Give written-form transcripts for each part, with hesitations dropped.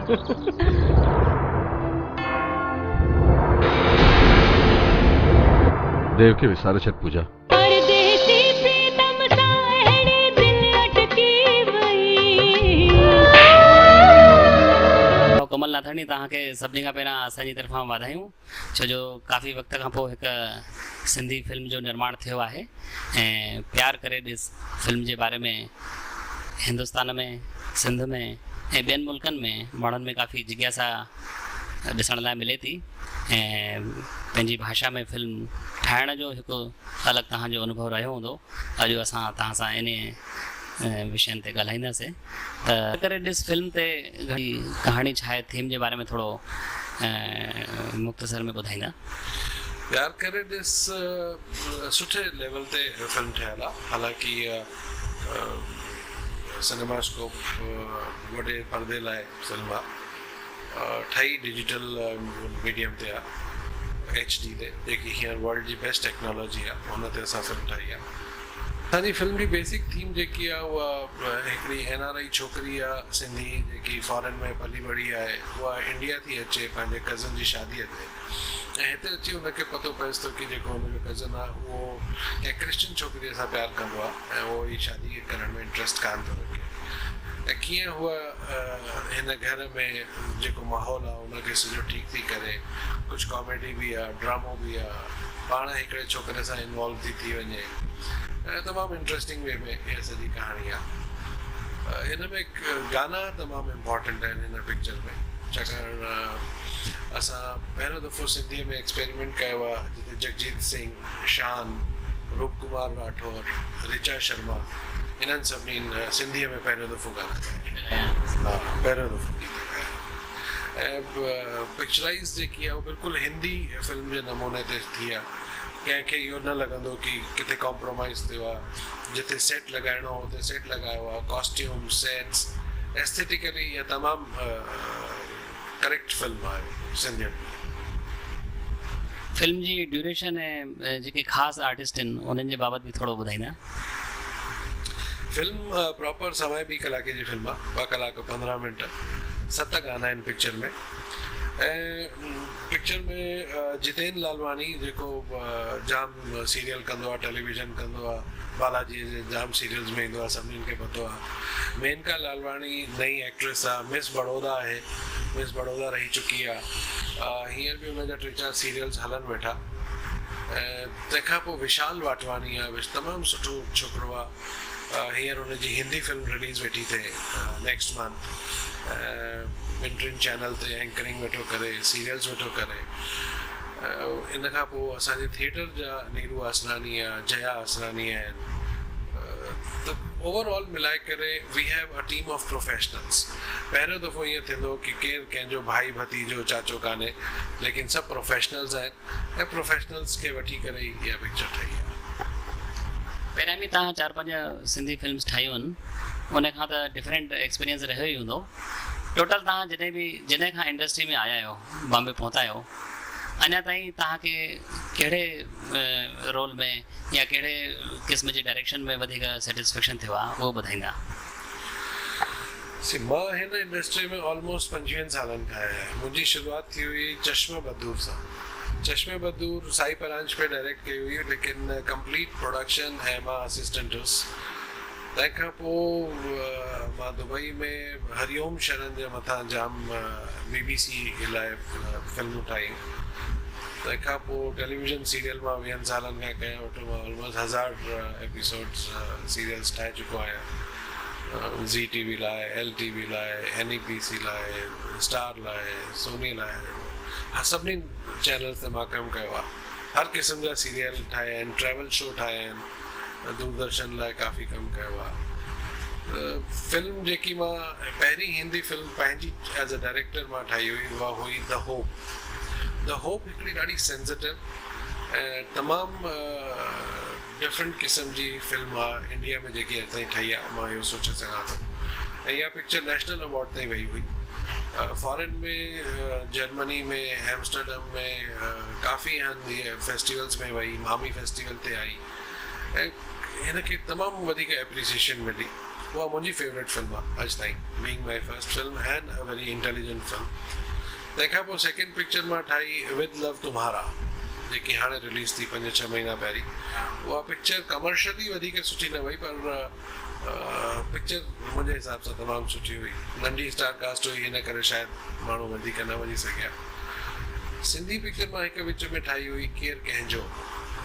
ديو کي وساري ڇڏ پوجا. پرديسي پريتم سان اهڙي دل اٽڪي وئي. ڀائو ڪمل ناٿاڻي توهان کي سڀني کان پهريان اسان جي طرفان واڌايون ڇو جو ڪافي وقت کان پوء هڪ سنڌي فلم جو نرماڻ ٿيو آهي ۽ پيار ڪري ڏس فلم جي باري ۾ هندستان ۾ سنڌ ۾ ۽ ٻين ملڪن ۾ ماڻهن ۾ ڪافي جگياسا ڏسڻ لاء ملي ٿي ۽ پنهنجي ڀاشا ۾ فلم ٺاهڻ جو هڪ الڳ توهان جو انوڀو رهيو هوندو اڄ اسان توهان سان انهي وشين تي ڳالهائينداسين ته ڪري ڏس فلم تي گهڻي ڪهاڻي ڇا آهي ٿيم جي باري ۾ ٿورو مختصر ۾ ٻڌائيندا. پيار ڪري ڏس سٺي ليول تي فلم ٺهيل آهي حالانڪه سئنيما اسڪوپ وڏي پردي لاء فلم آهي ٺهي ڊجيٽل ميڊيم تي آهي ايڇ ڊي تي جيڪي هينئر ورلڊ جي بيسٽ ٽيڪنالاجي آهي ان تي اسان فلم ٺاهي آهي. اسان جي فلم جي بيسڪ ٿيم جيڪي آهي اها هڪڙي اين آر I ڇوڪري آهي سنڌي جيڪي فارين ۾ پلي بڙهي آهي اها انڊيا ٿي اچي پنهنجي ڪزن جي شادي تي ۽ هتي اچي هن کي پتو پئيس ٿو ڪي جيڪو هن جو ڪزن آهي اهو ڪنهن ڪرسچن ڇوڪريء سان پيار ڪندو آهي ۽ اهو هي شادي ڪرڻ ۾ انٽريسٽ ڪانه ٿو رکي ۽ ڪيئن هوء هن گهر ۾ جيڪو ماحول آهي ان کي سڄو ٺيڪ ٿي ڪري ڪجهه ڪاميڊي به آهي ڊرامو به آهي پاڻ هڪڙي ڇوڪري سان انوالو ٿي ٿي وڃي ۽ تمام انٽريسٽنگ وي ۾ اها سڄي ڪهاڻي آهي هن ۾ گانا تمام امپارٽنٽ آهن هن پڪچر ۾ ڇاڪاڻ اسان پهريون دفعو سنڌيء ۾ ايڪسپيريمينٽ ڪيو آهي جتي جگجيت سنگهه، شان، روپ ڪمار راٺور، رچا شرما انهن سڀني سنڌيء ۾ پهريون دفعو گانا ڳايا ها پهريون دفعو گيت ڳايا ۽ پڪچرائيز جيڪي آهي اها بلڪل هندي فلم جي نموني تي ٿي آهي ڪنهن کي اهو نه لڳندو ڪي ڪٿي ڪمپرومائيز ٿيو آهي جتي سيٽ لڳائڻو هو اتي سيٽ لڳايو آهي ڪاسٽيوم سيٽس ايسٿيٽيڪلي اها تمام ڪريڪٽ فلم آهي سنڌين ۾. فلم جي ڊيوريشن ۽ جيڪي خاص آرٽسٽ آهن انهن جي بابت به ٿورو ٻڌائيندا. فلم پراپر سوائي ٻي ڪلاڪي جي فلم آهي ٻه ڪلاڪ 15 منٽ ست گانا آهن پڪچر ۾ ۽ پڪچر ۾ جتين لالواڻي جيڪو جام سيريل ڪندو آهي ٽيليويزن ڪندو آهي بالاجي جي جام سيريلز ۾ ايندو آهي سڀني کي پتو آهي مينڪا لالواڻي نئين ايڪٽريس آهي مس بڙودا آهي مس بڙودا رهي چڪي آهي هينئر به ان جا ٽي چار سيريلز هلن ويٺا ۽ تنهن کان پوء وشال واٽواڻي آهي تمام سٺو ڇوڪرو آهي هينئر ان جي هندي فلم رليز ويٺي ٿئي نيڪسٽ منٿ ٻن ٽن چينل تي اينڪرنگ ويٺو ڪري سيريلز ويٺو ڪري ان کان پوء اسان جي ٿيٽر جا نيرو آسراڻي آ جيا آسراڻي آهن ته اوور آل ملائي ڪري we have a team of professionals پهريون دفعو ائين ٿيندو ڪي ڪير ڪنهن جو ڀائي ڀتيجو چاچو ڪانهي ليڪن سڀ پروفيشنلز آهن ۽ پروفيشنلز کي وٺي ڪري ئي اها پڪچر ٺهي آهي. پهريان به توهان چار پنج سنڌي فلمز ٺاهيون آهن ان کان ته ڊفرنٽ ايڪسپيرينس رهيو ئي هوندو ٽوٽل توهان جڏهن به جڏهن کان انڊسٽري ۾ آيا آهيو بامبي پهتا آهيو اڃا تائين توهان کي ڪهڙي رول ۾ يا ڪهڙي قسم جي ڊائريڪشن ۾ وڌيڪ سيٽسفيڪشن ٿيو آهي اهو ٻڌائيندا. سي مان هن انڊسٽري ۾ آلموسٽ پنجويهن سالن کان آهيان. منهنجي شروعات ٿي هئي چشمه بدور سان. چشمه بدور سائي پرانش پي ڊائريڪٽ ڪئي هئي ليڪن ڪمپليٽ پروڊڪشن ۽ مان اسسٽنٽ هيس. تنهن کان پوء مان دبئي ۾ هري اوم شرن جي مٿان جام بي بي سي لاء فلمون ٺاهيون. تنهن کان پوء ٽيليويزن سيريل مان ويهن سالن کان ڪيان ويٺو مان آلموسٽ هزار ايپيسوڊز سيريلز ٺاهي چڪو آهيان. زي ٽي وي لاء، ايل ٽي وي لاء، اين اي پي سي لاء، اسٽار لاء، سوني لاء ها سڀني چينلز تي مان ڪم ڪيو آهي. هر قسم جا سيريل ٺاهيا آهن، ٽريول شو ٺاهيا آهن، دوردرشن لاء ڪافي ڪم ڪيو آهي. فلم جيڪي مان پهرين هندي فلم پنهنجي ايز اي ڊائريڪٽر مان ٺاهي هئي اها هئي the hope. The hope هڪڙي ڏاڍي سينسيٽو ۽ تمام ڊفرنٽ قسم جي فلم آ انڊيا ۾ جيڪي اڄ تائين ٺهي آ مان اهو سوچي سگهان ٿو ۽ اها پڪچر نيشنل ايوارڊ تائين وئي هئي فارين ۾ جرمني ۾ ايمسٽرڊم ۾ ڪافي هنڌ هيء فيسٽيولز ۾ وئي مامي فيسٽيول تي آئي ۽ هن کي تمام وڌيڪ ايپريسيشن ملي. اها منهنجي فيورٽ فلم آهي اڄ تائين being my first film and a very intelligent film. تنهن کان پوء سيڪنڊ پڪچر مان ٺاهي ود لو تمهارا جيڪي هاڻي رليز ٿي پنج ڇهه مهينا پهرين. اها پڪچر ڪمرشلي وڌيڪ سٺي نه وئي پر پڪچر منهنجي حساب سان تمام سٺي هئي. ننڍي اسٽار ڪاسٽ هئي ان ڪري شايد ماڻهو وڌيڪ نه وڃي سگهيا. سنڌي پڪچر مان هڪ وچ ۾ ٺاهي هئي ڪير ڪنهن جو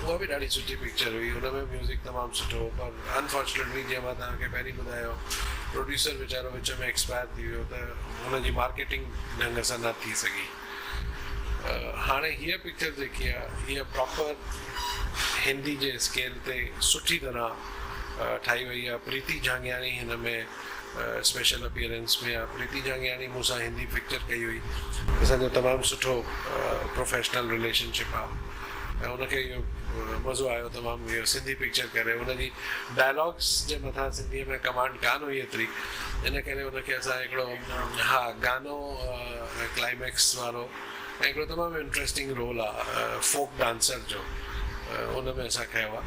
اها به ڏاڍي سٺي پڪچر هئي ان ۾ ميوزڪ تمام سٺو هو پر انفارچونيٽلي جيئن مان توهان کي پهرين ٻڌايو پروڊيوسر ويچارو وچ ۾ ايڪسپائر ٿي ويو ته ان جي مارڪيٽنگ ڍنگ سان نه ٿي سگهي. هاڻي هيء پڪچر جيڪي آهي هيء پراپر هندي جي اسڪيل تي سٺي طرح ٺاهي وئي آهي. پريتي جهانگياڻي هن ۾ اسپيشل اپيئرنس ۾ آهي. پريتي جهانگياڻي مون سان هندي پڪچر ڪئي هئي. اسان جو تمام سٺو پروفيشنل رليشن شپ آهي ۽ ان کي اهو مزو آيو تمام اهو سنڌي پڪچر ڪري ان جي ڊائلاگس جي مٿان سنڌيء ۾ ڪمانڊ ڪانه هئي ايتري ان ڪري ان کي اسان هڪڙو ها گانو ڪلائميڪس وارو ۽ هڪڙو تمام انٽريسٽنگ رول آ فوڪ ڊانسر جو ان ۾ اسان کنيو آ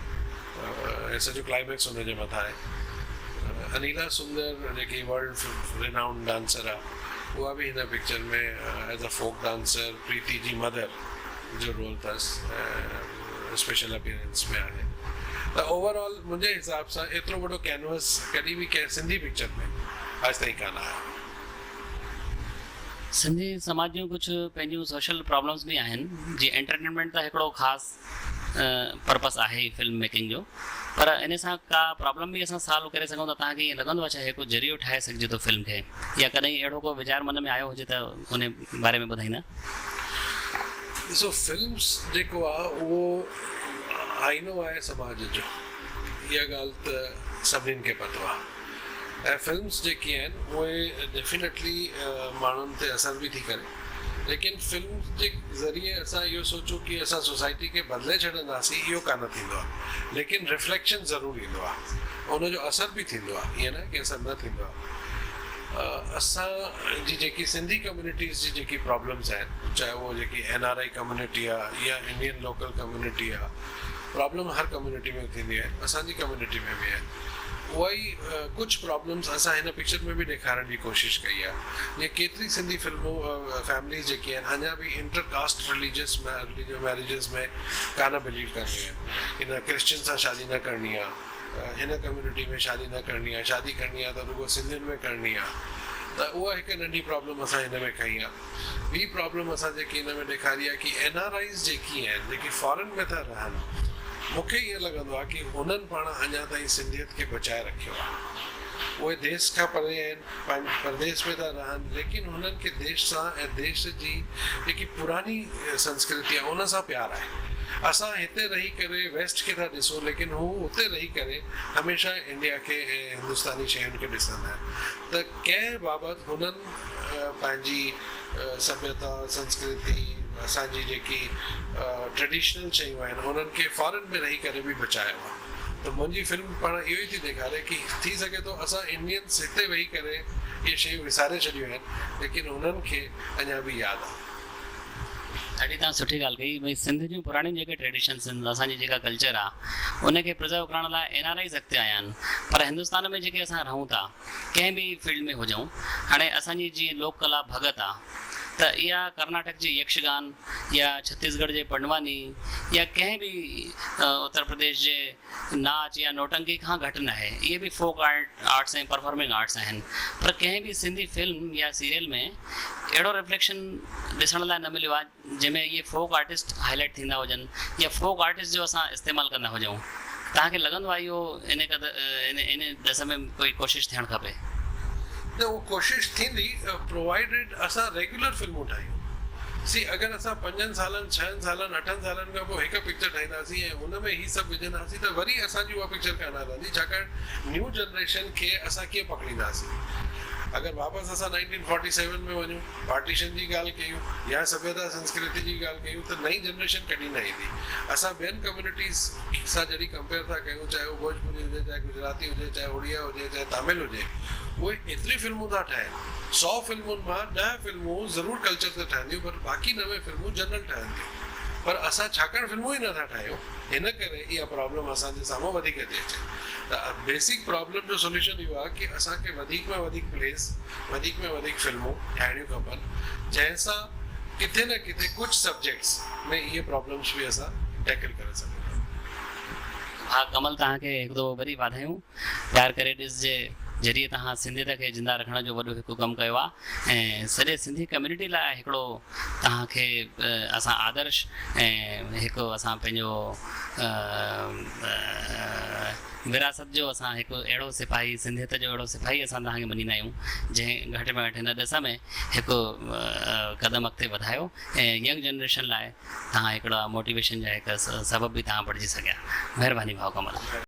۽ سڄو ڪلائميڪس ان جي مٿان آهي. انيلا سندر جيڪي ورلڊ رينائونڊ ڊانسر آ اها به هن picture ۾ as a folk dancer Preeti جي مدر جو رول اٿس ۽ اسپيشل اپيئرنس ۾ آهي ته اوور آل منهنجي حساب سان ايترو وڏو ڪينوس ڪڏهن به ڪنهن سنڌي پڪچر ۾ اڄ تائين ڪانه آيو. سنڌي سماج جون ڪجهه پنهنجون سوشل پرابلمس به آهن جيئن انٽرٽينمينٽ ته هڪڙو خاص پرپس آهي ئي فلم ميڪنگ جو پر ان سان ڪا پرابلم به اسان سالو ڪري سگهون ٿا توهان کي ائين لڳندو آهي ڇا هي ڪو ذريعو ٺاهي سگهجي ٿو فلم کي يا ڪڏهن اهڙو ڪو ويچار من ۾ آيو هجي ته ان باري ۾ ٻڌائيندا. ڏسو فلمس جيڪو آهي اهو آئينو آهي سماج جو اها ڳالهه ته سڀني کي پتو آهي ۽ فلمس جيڪي آهن اهي ڊيفينيٽلي ماڻهن تي اثر به ٿي ڪري ليڪن فلمس جي ذريعي اسان اهو سوچون ڪي اسان سوسائٽي کي بدلي ڇڏنداسين اهو ڪانه ٿيندو آهي ليڪن رفليڪشن ضرور ايندو آهي ان جو اثر به ٿيندو آهي ائين نه ڪي اثر نه ٿيندو آهي. اسان جي جيڪي سنڌي ڪميونٽيز جي جيڪي پرابلمز آهن چاهي اهو جيڪي اين آر I community آهي يا انڊين لوڪل ڪميونٽي آهي پرابلم هر ڪميونٽي ۾ ٿيندي آهي اسان جي ڪميونٽي ۾ به آهن اها ئي ڪجهه پرابلمز اسان هن پڪچر ۾ به ڏيکارڻ جي ڪوشش ڪئي آهي جيئن ڪيتري سنڌي فلمون فيمليز جيڪي آهن اڃا به انٽر ڪاسٽ رليجس ميريجز ۾ ڪانه بليو ڪنديون آهن ڪي نه ڪرسچن سان شادي نه ڪرڻي آهي هن ڪميونٽي ۾ شادي نه ڪرڻي آهي، شادي ڪرڻي آهي ته رڳو سنڌين ۾ ڪرڻي آهي ته اها هڪ ننڍي پرابلم اسان هن ۾ کنئي آهي. ٻي پرابلم اسان جيڪي هن ۾ ڏيکاري آهي ڪي اين آر آئيز جيڪي آهن جيڪي فارن ۾ ٿا رهن مون کي ائين لڳندو آهي ڪي هنن پاڻ اڃا تائين سنڌيت کي بچائي رکيو آهي. اهي ديس کان پري آهن پنهنجي پرديس ۾ ٿا رهن ليڪن هنن کي ديش سان ۽ ديش جي جيڪي پراڻي سنسڪرتي آهي ان سان پيار آهي. اسان هتي رهي ڪري ويسٽ کي ٿا ڏسون ليڪن هو اتي رهي ڪري هميشه انڊيا کي ۽ هندستاني شين کي ڏسندا آهن ته ڪنهن بابت هنن پنهنجي سڀيتا سنسڪرتي اسان جي جيڪي ٽريڊيشنل شيون آهن انهن کي فارين ۾ رهي ڪري به بچايو آهي ته منهنجي فلم پاڻ اهو ئي ٿي ڏيکاري ڪي ٿي سگهي ٿو اسان انڊينس هتي ويهي ڪري اهي شيون وساري ڇڏيون آهن ليڪن هنن کي اڃا به ياد آهي. ڏاڍي توهان سٺي ڳالهه ڪئي ڀئي سنڌ جون پراڻيون جيڪي ٽريڊيشنس آهن اسان جي جيڪا ڪلچر آ ان کي پرزرو ڪرڻ لاء اين آر آئيز اڳتي آيا آهن پر هندستان ۾ جيڪي اسان رهون ٿا ڪنهن به فيلڊ ۾ هجون هاڻي اسان جي جيئن لوڪ ڪلا ڀڳت آ ته اها ڪرناٽڪ جي يڪشگان يا ڇتيسڳڙهه جي پنڊواني يا ڪنهن به اتر پرديش جي ناچ يا نوٽنڪي کان گهٽ ناهي. اهي به فوڪ آرٽس ۽ پرفارمنگ آرٽس آهن پر ڪنهن به سنڌي فلم يا سيريل ۾ اهڙو رفليڪشن ڏسڻ لاء نه مليو آهي جنهن ۾ اهي فوڪ آرٽسٽ هائي لائيٽ ٿيندا هجن يا فوڪ آرٽسٽ جو اسان استعمال ڪندا هجون. توهان کي لڳندو آهي اهو ان قدر ان ڏس ۾ ڪوئي ڪوشش ٿيڻ کپي؟ نه اهو ڪوشش ٿيندي پرووائيڊيڊ اسان ريگيولر فلمون ٺاهيون سي اگر اسان پنجن سالن ڇهن سالن اٺن سالن کان پوء هڪ پڪچر ٺاهينداسين ۽ ان ۾ هي سڀ وجهنداسين ته وري اسان جي اها پڪچر ڪانه هلندي ڇاڪاڻ نيو جنريشن کي اسان ڪيئن پڪڙينداسين اگر واپس اسان نائنٽين فورٽي سيون ۾ وڃون پارٽيشن جي ڳالهه ڪيون يا سڀيتا سنسڪرتي جي ڳالهه ڪيون ته نئين جنريشن ڪڏهن نه ايندي. اسان ٻين ڪميونٽيز سان جڏهن ڪمپيئر ٿا ڪيون چاهي اهو ڀوجپوري هجي چاهي گجراتي هجي چاهي اڙيا هجي چاهي تامل هجي اهي ايتري فلمون ٿا ٺاهين سئو فلمن مان ڏهه فلمون ضرور ڪلچر تي ٺهنديون پر باقي 90 فلمون جنرل ٺهنديون پر اسان ڇاڪاڻ فلمون ئي نه ٿا ٺاهيون هن ڪري اها پرابلم اسان جي سامهون وڌيڪ ٿي اچي. ته بيسڪ پرابلم جو سوليوشن اهو آهي ڪي اسان کي وڌيڪ ۾ وڌيڪ پليز، وڌيڪ ۾ وڌيڪ فلمون ٺاهڻيون کپن جنهن سان ڪٿي نه ڪٿي ڪجهه سبجيڪٽس ۾ اهي پرابلمس به اسان ٽيڪل ڪري سگهون ٿا. ڀاء ڪمل توهان کي هڪ دفعو وري واڌايون. پيار ڪري ڏس جي ذريعي توهان سنڌيت کي زنده رکڻ جو وڏو هڪ ڪم ڪيو آ ۽ سڄي سنڌي ڪميونٽي لاء هڪڙو توهان کي اسان آدرش ۽ هڪ اسان پنهنجو وراثت جو اسان هڪ اهڙو سپاهي سنڌيت جو اهڙو سپاهي اسان توهان کي مڃيندا آهيون جنهن گهٽ ۾ گهٽ هن ڏس ۾ هڪ قدم اڳتي وڌايو ۽ ينگ جنريشن لاء توهان هڪڙا موٽيويشن جا هڪ سبب به توهان بڻجي سگهيا. مهرباني ڀاء ڪمل.